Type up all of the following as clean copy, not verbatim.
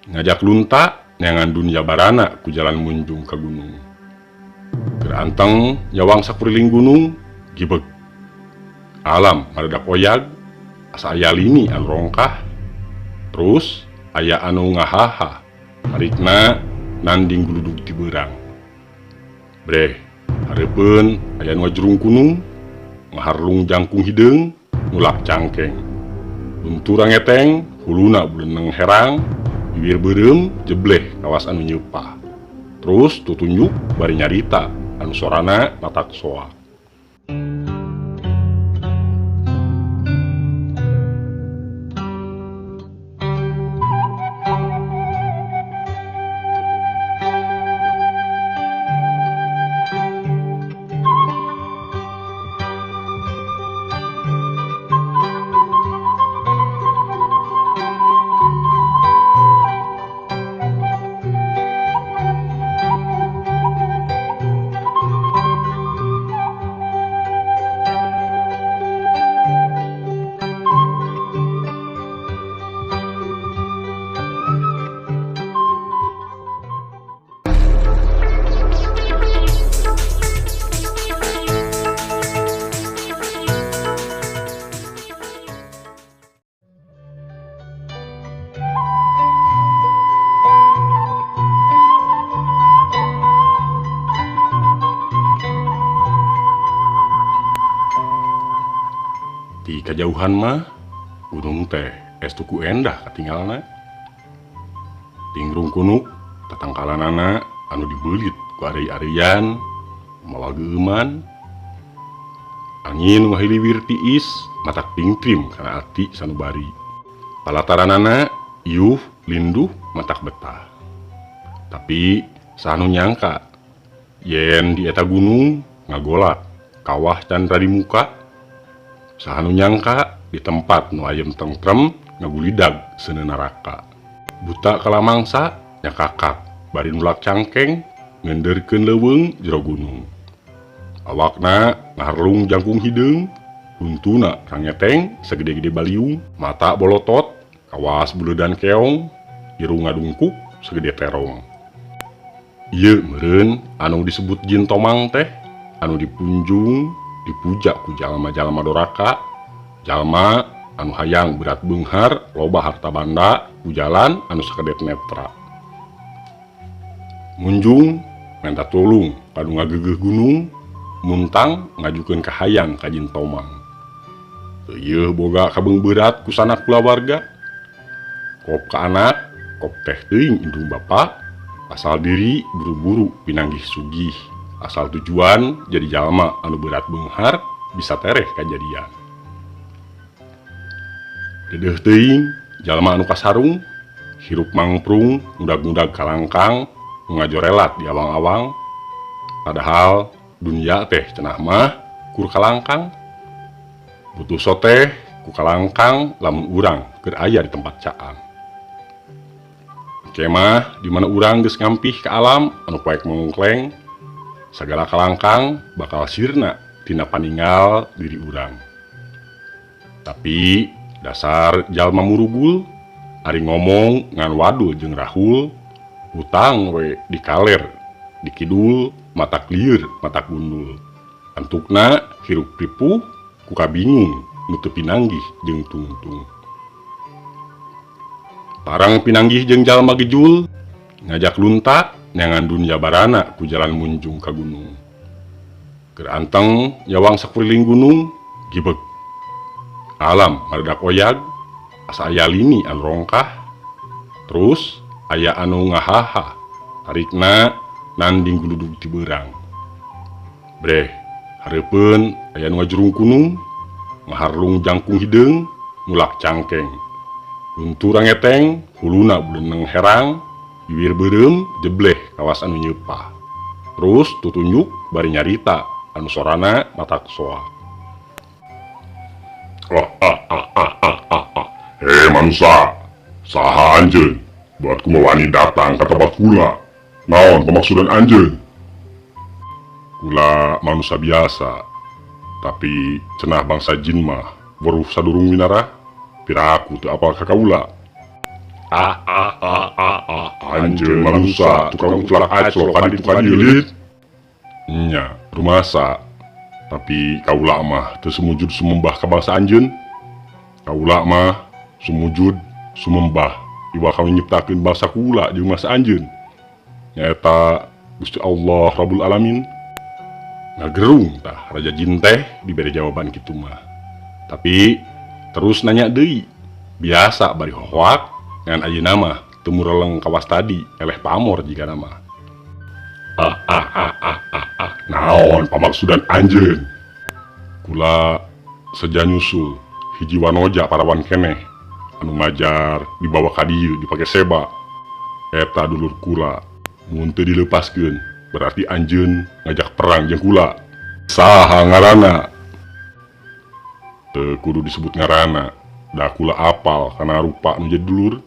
Ngajak lunta neangan dunya barana ku jalan munjung ka gunung. Keur anteng nyawang sakuriling gunung gibeg. Alam maradak oyag asa aya lini anu rongkah. Terus aya anu ngahaha tarikna nanding guludug ti beurang. Breh, hareupeun aya nu ngajurung kunung, ngaharlung jangkung hideung, nulak cangkeng. Luntura ngeteng, huluna buleneng herang, bibir beureum jebleh kawas anu nyeupah. Terus tutunjuk bari nyarita anu sorana matak soa. Di kajauhan mah gunung teh es tuku endah katinggalna. Tingrung kunuk tatangkalanana anu dibeulit ku arei-areian mawa geueuman. Angin ngahiliwir tiis matak tingtrim kana ati sanubari. Palataranana iuh linduh matak betah. Tapi saha nu nyangka yen di eta gunung ngagolak kawah candra di muka. Saha nu nyangka di tempat nu ayem tentrem ngagulidag seuneu naraka. Buta kalamangsa nyakakak bari nulak cangkeng ngendeurkeun leuweung jero gunung. Awakna ngaharlung jangkung hideung, huntuna rangeteng sagede-gede baliung, mata bolotot kawas buleudan keong, irung ngadungkuk sagede terong. Ieu meureun anu disebut jin tomang teh anu dipunjung dipuja ku jalma-jalma doraka, jalma anu hayang berat beunghar loba harta banda ku jalan anu sakedet netra. Munjung menta tulung ka nu ngageugeuh gunung, muntang ngajukeun kahayang ka jin tomang. Teuyeeh boga kabeung beurat ku sanak kulawarga. Kop ka anak, kop teh teuing indung bapa, asal diri buru-buru pinanggih sugih, asal tujuan jadi jalma anu berat beunghar bisa tereh kajadian. Deudeuh teuing jalma anu kasarung, hirup mangprung ngudag-ngudag kalangkang, nu ngajorelat di awang-awang. Padahal dunia teh cenah mah kur kalangkang. Butuh soteh ku kalangkang lamun urang keur aya di tempat caang. Kemah di mana urang geus ngampih ka alam anu poek mongkleng, sagala kalangkang bakal sirna tina paningal diri urang. Tapi dasar jalma murugul, ari ngomong ngan wadul jeung rahul, hutang we dikaler, dikidul, matak lieur, matak gundul. Antukna hirup ripuh ku kabingung nu teu pinanggih jeung tungtung. Parang pinanggih jeung jalma gejul, ngajak lunta neangan dunya barana ku jalan munjung ka gunung. Keur anteng nyawang sakuriling gunung, gibeg. Alam maradak oyag, asa aya lini anu rongkah. Terus aya anu ngahaha, tarikna nanding guludug ti beurang. Breh, hareupeun aya nu ngajurung kunung, ngaharlung jangkung hideung, nulak cangkeng. Luntura ngeteng, huluna buleneng herang, bibir beureum jebleh kawas anu nyeupah. Terus tutunjuk bari nyarita anu sorana matak soa. Hei manusia, saha anjeun? Buat kumaha wani datang ka tempat kula? Naon pemaksudan anjeun? Kula manusia biasa, tapi cenah bangsa jin mah weruh sadurung winarah, piraku teu apal ka kaula. Anjeun manusa tukang uclak aclok ka ditu ka dieu lit. Nya, rumasa. Tapi kaula mah teu sumujud sumembah ka bangsa anjeun. Kaula mah sumujud sumembah iwal ka nu nyiptakeun bangsa kula jeung bangsa anjeun. Nyaeta Gusti Allah Rabbul Alamin. Ngagerung tah Raja Jin teh dibere jawaban kitu mah. Tapi terus nanya deui, biasa bari hohoak ngan ayeuna mah teu mureleng kawas tadi eleh pamor jigana mah. Ah ah ah ah ah ah naon pamaksudan anjeun? Kula seja nyusul hiji wanoja parawan keneh anu majar dibawa ka dieu dipake seba. Eta dulur kula mun teu dileupaskeun berarti anjeun ngajak perang jeung kula. Saha ngaranna? Teu kudu disebut ngaranna, da kula apal kana rupa nu jadi dulur.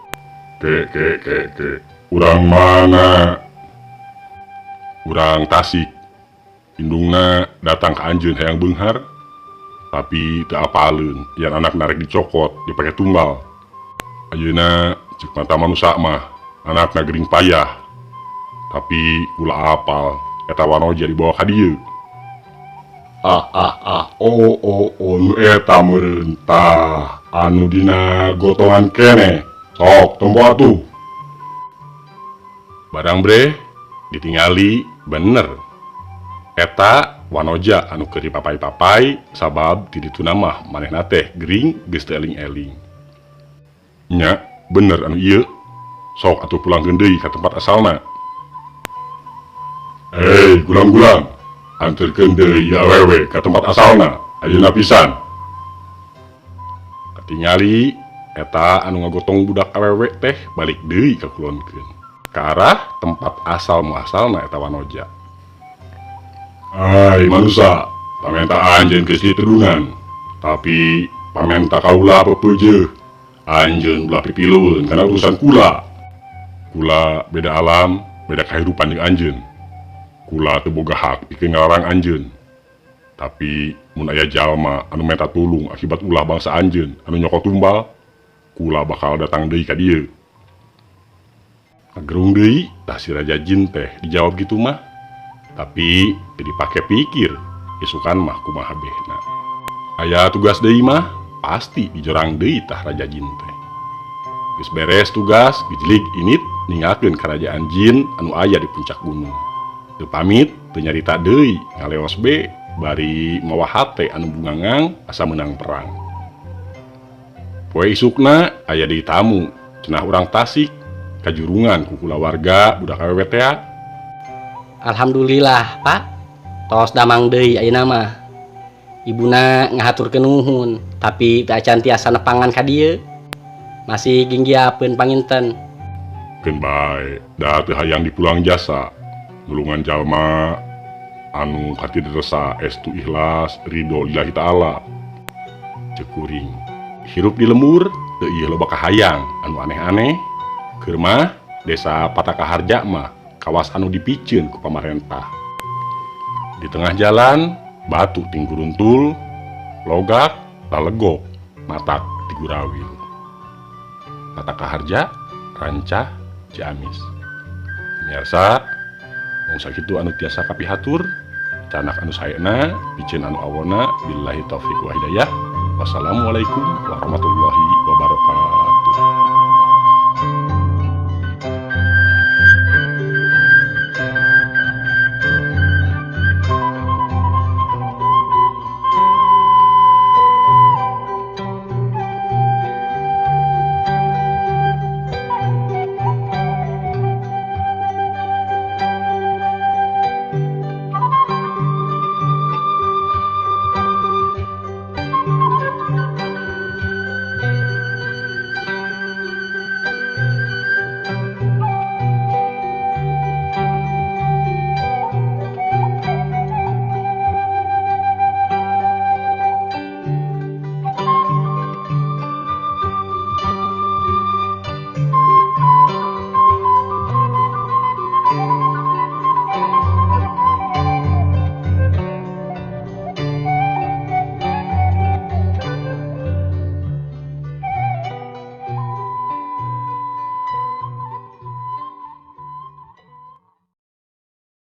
Ke ke ke ke urang mana? Urang Tasik. Indungna datang ka anjeun hayang beunghar, tapi teu apaleun yen anakna rek dicokot dipake tumbal. Ayeuna ceuk mata manusa mah anakna gering payah. Tapi kula apal eta wanoja dibawa ka dieu. Ah ah ah oh oh oh nu eta meureun tah anu dina gotongan keneh. Sok tempo atuh. Barang breh ditingali bener. Eta wanoja anu keur dipapay-papay sabab ti dituna mah manehna teh gering geus teu eling-eling. Nya, bener anu ieu. Sok atuh pulangkeun deui ka tempat asalna. Hei, gulang-gulang, anterkeun deui ieu awewe ka tempat asalna, ayeuna pisan. Katingali eta anu ngagotong budak awewe teh balik deui ka kulonkeun, ka arah tempat asal muasalna eta wanoja. Ai manusa, pamenta anjeun geus ditedungan, tapi pamenta kaula pepeujeuh. Anjeun ulah pipilueun kana urusan kula. Kula beda alam, beda kahirupan jeung anjeun. Kula teu boga hak pikeun ngalarang anjeun. Tapi mun aya jalma anu menta tulung akibat ulah bangsa anjeun anu nyokot tumbal, kula bakal datang deui ka dieu. Ngagerung deui tah si Raja Jin teh dijawab kitu mah. Tapi teu dipake pikir, isukan mah kumaha behna. Aya tugas deui mah pasti dijorang deui tah Raja Jin teh. Geus beres tugas, gejlig init ninggalkeun karajaan jin anu aya di puncak gunung. Teu pamit, teu nyarita deui, ngaleos be bari mawa hate anu bungangang asa meunang perang. Poe isukna aya deui tamu, cenah urang Tasik, kajurungan ku kulawarga budak awewe tea. Alhamdulillah, Pak. Tos damang deui ayeuna mah. Ibuna ngahaturkeun nuhun, tapi teu acan tiasa nepangan ka dieu. Masih ginggiapeun panginten. Keun bae, da teu hayang dipulang jasa. Nulungan jalma anu katideresa estu ikhlas ridho lillahi ta'ala. Ceuk kuring. Hirup di lembur teu ieu loba kahayang anu aneh-aneh. Keur mah desa Patakaharja mah kawas anu dipiceun ku pamarentah. Di tengah jalan batu tingkuruntul, logak, lalegok, matak tigurawil. Patakaharja, Rancah, Ciamis. Pemirsa, mung sakitu anu tiasa kapihatur, canak anu saena, piceun anu awona, billahi taufik wa hidayah. Wassalamualaikum warahmatullahi.